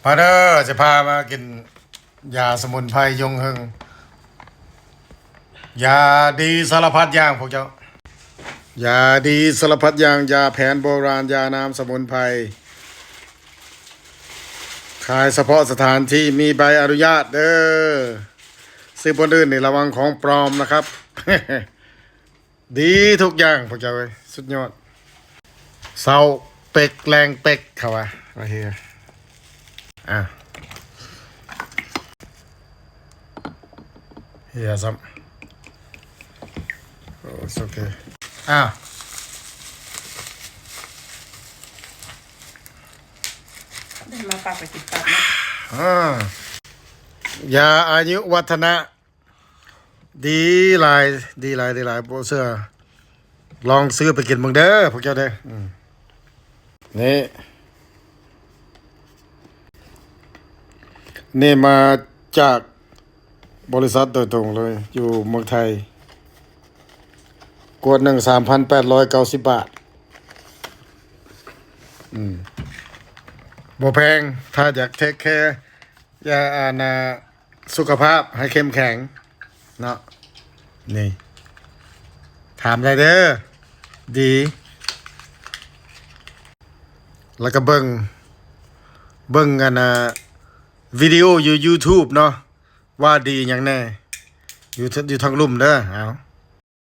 ມາເດີ ຈະພາມາກິນຢາສະໝຸນໄພຍົງເຮິງ ຢາດີສາລະພັດຢ່າງພວກເຈົ້າ ຢາດີສາລະພັດຢ່າງ ຢາແຜນໂບລານ ຢານ້ຳສະໝຸນໄພ ຂາຍສະເພາະສະຖານທີ່ມີໃບອະນຸຍາດເດີ ຊື້ບ່ອນອື່ນນີ້ລະວັງຂອງປອມນະຄັບ ດີທຸກຢ່າງພວກເຈົ້າເອີຍ ສຸດຍອດ ເຊົ້າເປັກແລງເປັກ ເຂົາວ່າ ວ່າເຮີຍ ອ່າ ເຮີຍຊ້ຳ ໂອເຄ ອ່າ ໄດ້ມາປັບໄປກິນປັບເນາະ ອ່າ ຢາອາຍຸວັດທະນະ ດີຫຼາຍ ດີຫຼາຍ ດີຫຼາຍ ບໍ່ເຊື່ອ ລອງຊື້ໄປກິນເບິ່ງເດີພວກເຈົ້າເດີ ອືມ ນີ້ ນີ້ມາຈາກບໍລິສັດໂດຍຕົງເລີຍ ຢູ່ເມືອງໄທ ຂວດໜຶ່ງ ສາມພັນແປດຮ້ອຍເກົ້າສິບບາດ ອືມ ບໍ່ແພງ ຖ້າຢາກເທກແຄ ຢ່າ ອັນນ່າ ສຸຂະພາບໃຫ້ເຂັ້ມແຂງເນາະ ນີ້ ຖາມໄດ້ເດີ ດີ ແລ້ວກໍເບິ່ງ ເບິ່ງ ອັນນ່າ ວິດີໂອຢູ່ຢູທູບເນາະ ວ່າດີຫຍັງແດ່ ຢູ່ ຢູ່ທາງລຸ່ມເດີ ເອົາ.